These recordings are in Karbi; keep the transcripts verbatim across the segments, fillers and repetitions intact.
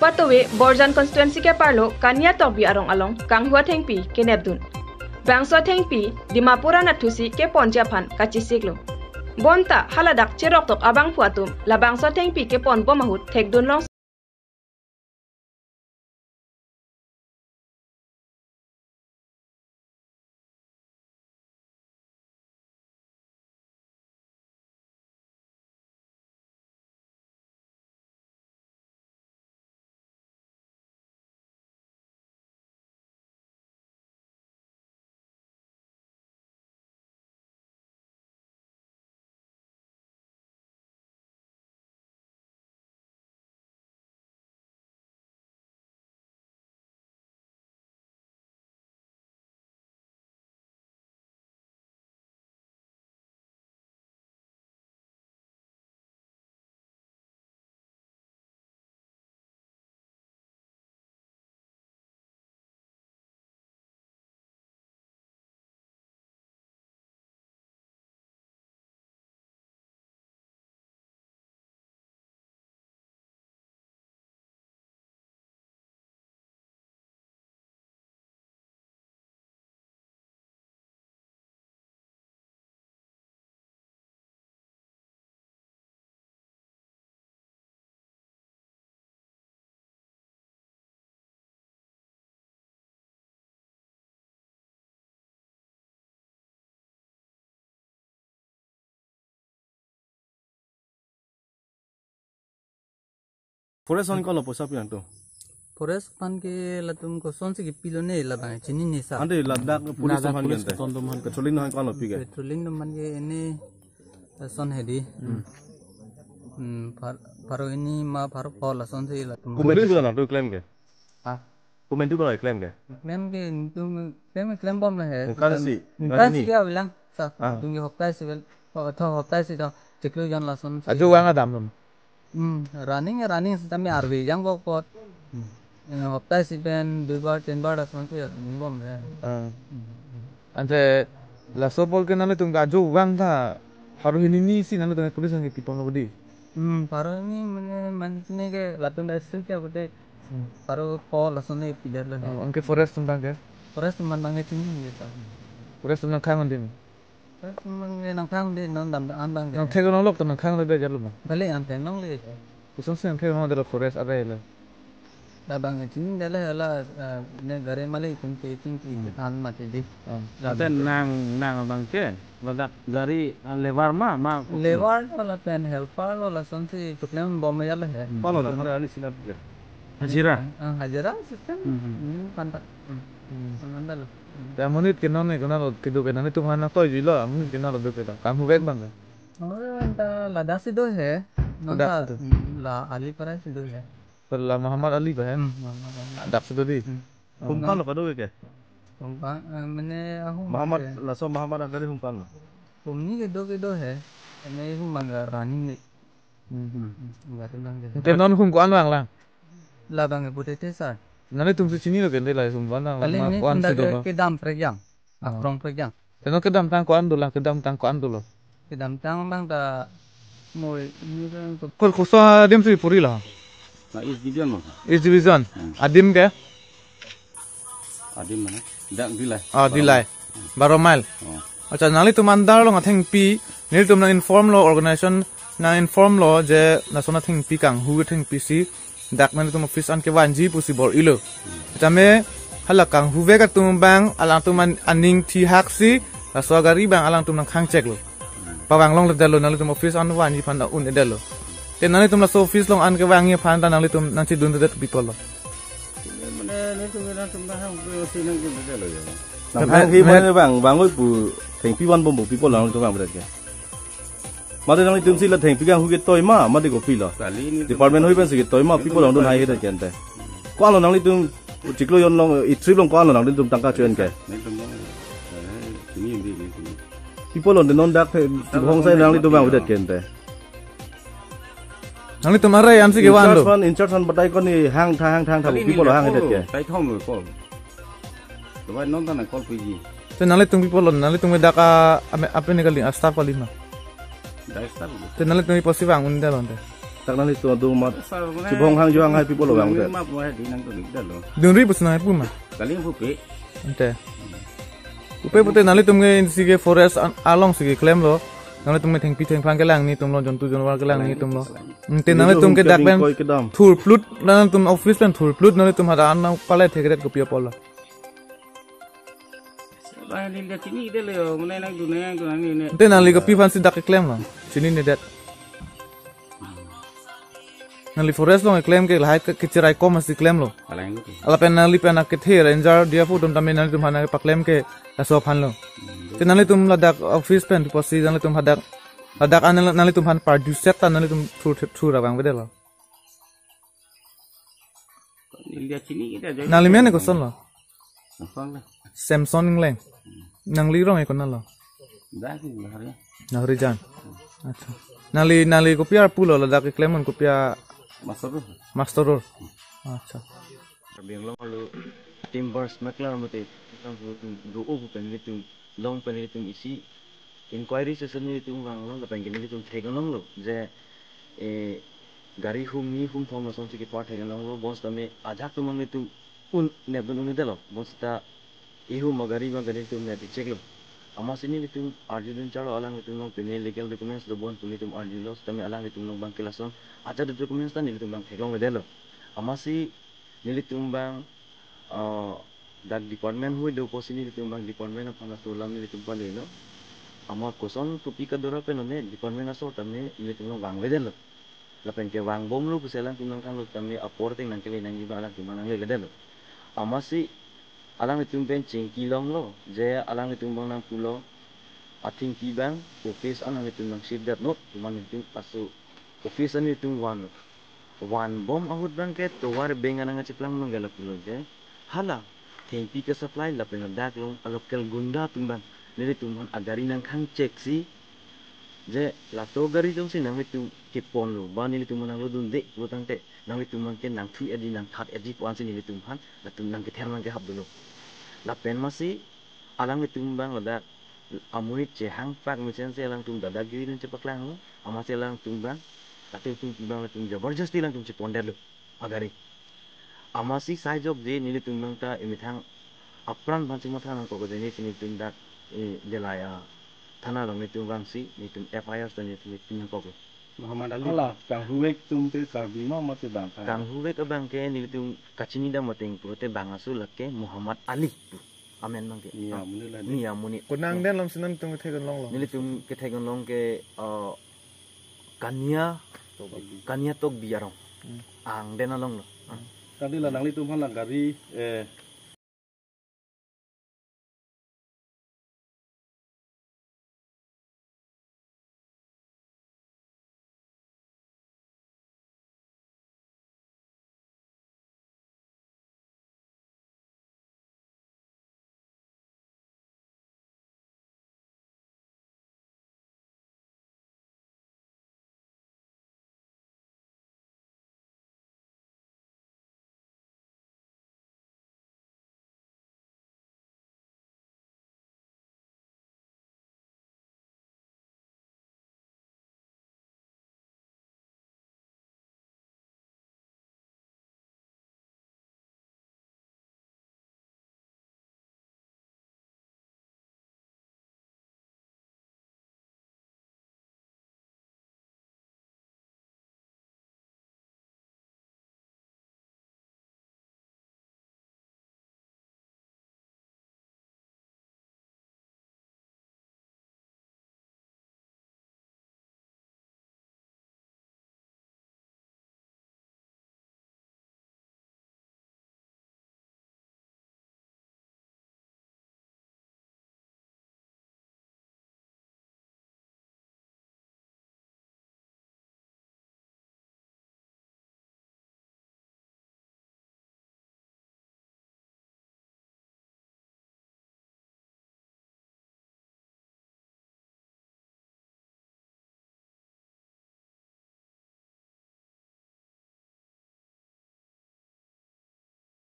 Patove Borjan constituency keparlo Kania Tokbi arong along kanghu athengpi kenepdun. Bangso athengpi Dimapur anatthusi keponji aphan kachisiklo. Bonta haladak cheroktok abangphu atum labangso athengpi keponbom ahut thekdun long Forest on kolo poisa pi nangtum? Forest aphan ke latum kosonsi kepilo ne labang chinine sir. Ante ladak police Ladak aphan police gente. Ton tum han patrolling han kolo pi ke? Patrolling atum aphan ke ini lason hedi. Hmm, phar-, pharo hini ma pharo pho lasonsi latum. Komantu kola nangtum claim ke? Ha? Komantu kola claim ke? Claim ke itu claim, claim bom la he. Kan si, Kan kan si ni. Kya bilang? Sa, Ah. Tung ke hoptai si bel. Oh, tho hoptai si tho. Chiklo jon lason si. Ajo vang adam tum. Hmm, running, running si tami arve jang bok pot. Hmm. Eh, hoptai si pen dui bar, tin bar lason si ya, bom ya. Ah. Hmm, hmm. Ante laso apor ke nanglitum ke ajo vang ta pharo hini ni si nanglitum ke police ke kipon lo di. Hmm, pharo hini mane man sini ke latum da su kya bote. Hmm. Pharo pho lason ni pidar lo. Oh, anke forest atum abang ke? Forest atum abang ke chini ni ta. Forest atum nangkhang andi. Forest atum abang ke nangkhang andi, non dam an abang ke. Nangthek longlok ta nangkhang le jalo ma. Bale an thek longle. Kosonsi nangthek longle lo forest area le. Labang ke chini dala hala, ah, ne gari malik tum ke tum ke Hmm. Than mati di. Ah. Lapen nang, nang abang ke ladak gari, ah, lever ma, ma. Lever lo lapen helper lo lasonsi tuklem bom ya le he. Hmm. Palo na, hari ini sinap ya. Hajira. Ah, hajira system. Hmm, hmm. Hmm, pantak. Hmm. Hmm. Pantak lo. Hmm. Ya, monit ke non ne, kona lo, kedo ke non, itu mana toy jilo, monit ke non lo do ke ta. Kanghu vek abang ke. Oh, anta ladak si do he. Non Ladak ta, tu. Hmm, la Ali para si do he. La Muhammad Ali pa he? Hmm, Muhammad Ali. Ladak si do di. Hmm. Hum kang lo kado ke? Hum kang, eh, mane ahum Muhammad ke. Laso Muhammad Angkari hum kang lo. Hum ni kedo kedo he. Ene hum mangga running ni. Hmm. Hmm, hmm, nggak tenang gitu. Te non hum ko-an vang lang? Labang ke pute te sa. Nanglitum si chinilo ke de la hum vang lang. Kali ma ini ko-an tunda si do ke, lo? Kedam prekjang. Oh. Aprong prekjang. Te non kedamtang ko-an dolang, kedamtang ko-an dolo? Kedamtang abang ta moi ini kan ke Kol koso adim si puri lo? Na East Division mo. East Division. Hmm. Adim ke? Adim mana? Dak Dillai. Ah, Dillai. Baro Mile. Oh. Acha, nanglitum under along athengpi, nelitum nang inform lo, organization nang inform lo je lason athengpi kanghu athengpi si dak nanglitum office an kevanji pusi bor-ilo. Tame hala kanghu vek atum abang alangtum an-, aning thihak si laso agari abang alangtum nangkhang chek lo. Pavang longledetlo, nanglitum office an vanji aphan un-edetlo. Te nanglitum laso office along an kevangji aphan ta nanglitum nangchedundedet pi apotlo? Mane nelitum nangtum nang hang pe osi nangtum de lo ya. Nang Kan hang hi me- mane bang, bang oi pu thengpi vanbom pu pi apot nangtum vangvedet ke. Mate nanglitum si la thengpi kanghu ketoi ma, mate kopilo? Kali ni Department hoi pensi ketoi ma, pi apot nangtum hai kedet ke ante. Ko-an lo nanglitum chiklo jon along, East Trip along ko-an lo nanglitum tangka cho-en ke? Nelitum lo, eh, ini, ini, ini, ini. Pi apot lo de non dak the, chibong sai nanglitum vangvedet ke ante. Nanglitum arai ansi kevan do. In charge aphan, in charge aphan batai ko ni hang tha, hang tha, hang tha, Kali pi apot lo ni hang ko, kedet ke? Kaithom lo ko. Dubai non ta nang call piji. Te nanglitum pi apot lo, nanglitum ke dak a, ame, ape ni kali, a staff kali ma? Dak staff lo. Te nanglitum pi apotsi vang-undetlo ante? Tak nanglitum adung mat. Chibong hang juang hai pi pulo bang te. Map wai di nang tulik dalo. Dunri pusi nangpu ma? Kali pupe. Ante. Pupe pute nanglitum ke isi ke forest an-, along si keklemlo. Nanglitum ke thengpi thengphang kelang nelitum lo, jontu jonwar kelang nelitum lo. Ante nanglitum ke dak pen koi kedam. Thurplut, nanglitum office pen thurplut nanglitum hadak an nangpale thekret kopi apotlo. Ba neli dak chinidetlo, mane nang dun nang dun nang ni ne. Ante nangli kopi aphansi dak keklemlo? Chininedet. Nangli forest along keklem ke lahai ke, kecherai kom asi klemlo. Alang itu. Lapen nangli pen akethe ranger D F O atum tame nanglitum aphan paklem ke laso aphanlo. Te nanglitum ladak office pen pusi nanglitum hadak, hadak an nanglitum aphan pardu set ta nanglitum thur thur abang bedetlo. Neli dak chinidetlo. Nangli men kosonlo? Samson Engleng. Nangli rong e konatlo? Dak ke Lahori. Lahorijan. Acha. Nangli, nangli kopi apotlo ladak keklem, kopi a- Master. Master. Acha. Karbi Anglong arlo timber smuggler mate do-o pen nelitum long pen nelitum isi inquiry session nelitum vanglo lapen ke nelitum theklonglo je, eh, gari hum ni hum thom asonsi kepar theklonglo, bonsitame ajahak atum nanglitum un nepdun un-edetlo, bonsita ihum agari abang gari atum nep-e cheklo. Amatsi nelitum arjudun charlo alanglitum along pine legal documents dobom pu nelitum arjulo, sitame alanglitum along abang ke lason ajat documents ta nelitum abang theklongledetlo. Amatsi nelitum abang, ah, dak department hui do pusi nelitum abang department aphan laso alam nelitum palelo. Amat koson kopi kadora pen one department asor tame nelitum along vangvedetlo. Lapen ke vangbomlo pusi alangtum nangthanlo tame apor ateng nangkele nangji abang alangtum abang nangleledetlo. Amatsi alanglitum pen chingki longlo je alanglitum abang nangpulo, athengpi abang office an nanglitum nang shift det not, amat nelitum laso office an nelitum van, vanbom ahut abang ke tovar bank an nangcheplang nang gala pulo je hala thengpi ke supply lapen dak along a local gunda atum abang nelitum aphan agari nangkhang cheksi je laso gari jongsi nanglitum keponlo ba nelitum nanglo dunde pulo tangte nanglitum abang ke nangthu-etji nangthat-etji pu ansi nelitum aphan latum nangkether nangkehap dunlo. Lapen amatsi alanglitum abang ladak amonit chehang pak mesen si alangtum dadagiri nangchepaklanglo, amatsi alangtum abang, latum tum abang latum jabardasti alangtum chepondetlo agari. Amatsi sai jokje nelitum abang ta emethang apran aphansi matha nangkok je nelitum dak, eh, Dillai athana along nelitum vangsi nelitum F I R ta nelitum nangkoklo. Muhammad Ali. Hala, kanghuvek atum te Karbi ma mate bang ka? Kanghuvek abang ke nelitum kachinidam ateng pulote bang aso lake Muhammad Ali pu amen abang ke. Ni amonit la. Ni amonit. Konat angdeng alam si nangtum kethek longlo? Nelitum kethek long ke, eh, Kania, Kania Tokbi arong. Hmm. Angdeng alonglo. Ah. Tadi la nanglitum aphan la gari, eh,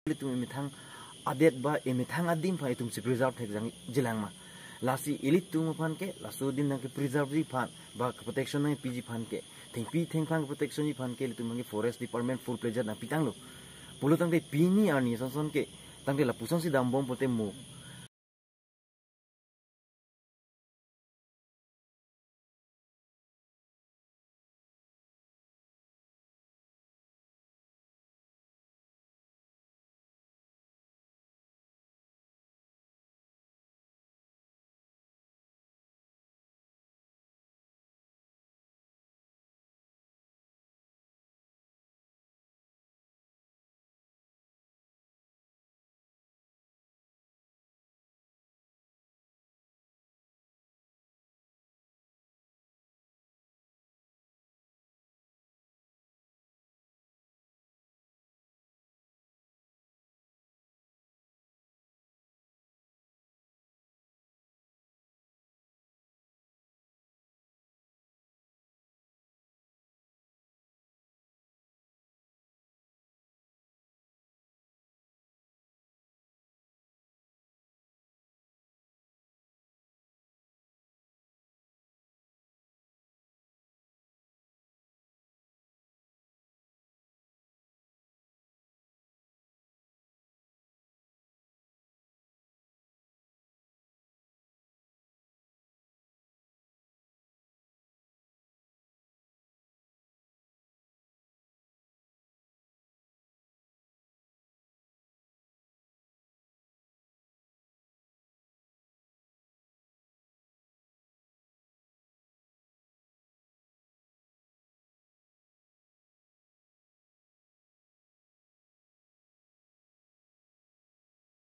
Ilitum emethang adet ba emethang adim aphan itum si preserve thek jang jilang ma. Lasi ilitum aphan ke, laso adim nangke preserve ji aphan, ba protection nangpiji aphan ke, thengpi thengphang protection ji aphan ke ilitum aphan ke forest department full fledged nangpitanglo. Pulo tangte pini arni asonson ke tangte lapuson si dambom pulote mo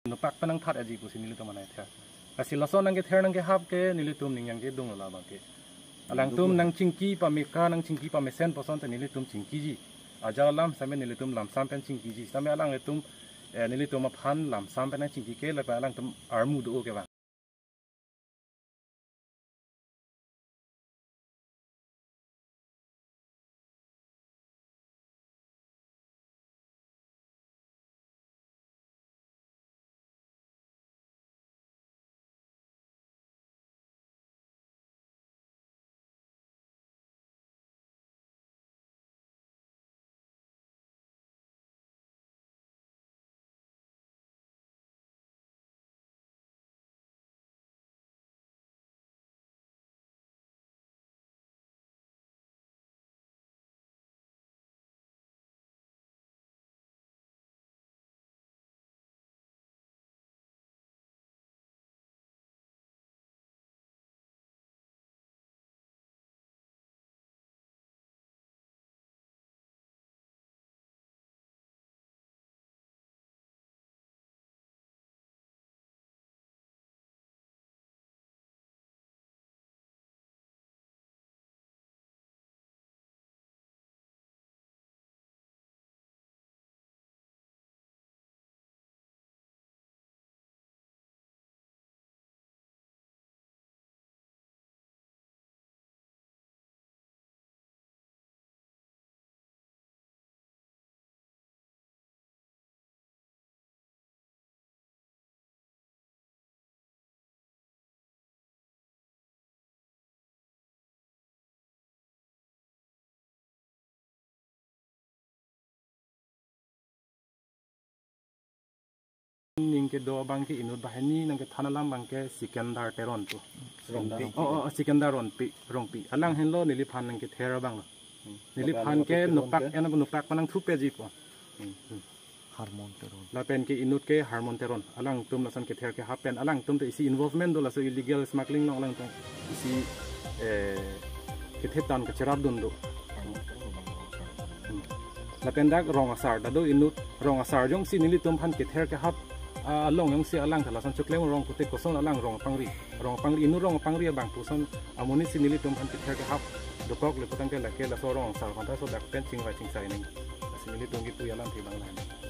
Nopak pen nangthat aji pusi nelitum anai ther. Lasi lason nangkether nangkehap ke nelitum ning yang kedung labang ke. Alangtum nangchingki pameka nangchingki pamesen puson te nelitum chingkiji. Ajat alam same nelitum lamsam pen chingkiji. Same alanglitum, eh, nelitum aphan lamsam pen nangchingki ke lapen alangtum armu do ke bang. Ning kedo abang ke inut banghini nangkethan alam abang ke Sikandar Teron pu. Rongpi. Oh, oh, Sikandar Rongpi, Rongpi. Alang henlo neliphan nangkether abang lo. Hmm. Neliphan ke Rongpi nopak, Teron ke? Ena nopak pen nangthupeji pu. Hmm. Hmm. Harmon Teron. Lapen ke inut ke Harmon Teron. Alangtum lason kether kehap pen alangtum te isi involvement do, laso illegal smuggling along alangtum isi, eh, ketheptan kacherapdun do. Hmm. Lapen dak rong asar ta do inut, rong asar jongsi nelitum aphan kether kehap, ah, along jongsi alang ta lason choklem rong pute koson alang rong apangri. Rong apangri, inut rong apangri abang puson amonit si nelitum aphan kether kehap dokok le putangte lake laso rong asar aphan ta so dak pen chingvai chingsai nang. Lasi nelitum kipu alam te abang lain.